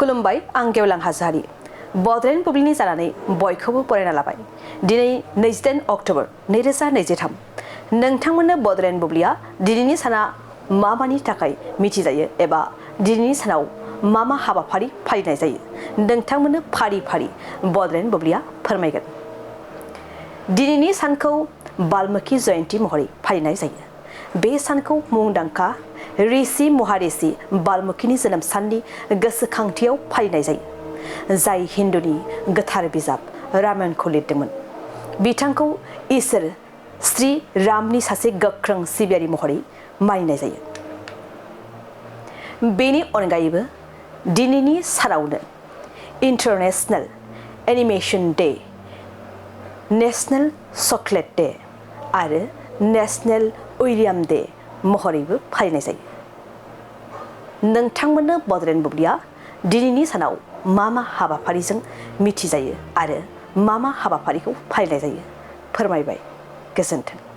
खुलुमबाय आं गेवलां हाजोहारि बड'लेण्ड बुब्लिनि जानानै बयखौबो बरायना लाबाय दिनै 28 अक्ट'बर 2023 नोंथांमोननो बड'लेण्ड बुब्लिया दिनैनि साना मानि थाखाय मिथिजायो एबा दिनैनि सानाव मा हाबाफारि फालिनाय जायो नोंथांमोननो फारि फारि बड'लेण्ड बुब्लिया फोरमायगोन। दिनैनि सानखौ बाल्मिकि जयन्ती महरै फालिनाय जायो। बे सानखौ मुंदांखा ऋषि महारिषि बाल्मिकिनि जोनोम साननि गोसोखांथियाव फालिनाय जायो, जाय हिन्दुनि गोथार बिजाब रामायणखौ लिरदोंमोन। बिथांखौ इसोर श्री रामनि सासे गोख्रों सिबियारि महरै मानिनाय जायो। बेनि अनगायैबो दिनैनि सानावनो international animation day, national chocolate day आरो नेशनेल उइलियाम डे महरैबो फालिनाय जायो। नोंथांमोननो बड'लेण्ड बुब्लिया दिनैनि सानाव मा हाबाफारिजों मिथिजायो आरो मा हाबाफारिखौ फालिनाय जायो फोरमायबाय। गोजोन्थों।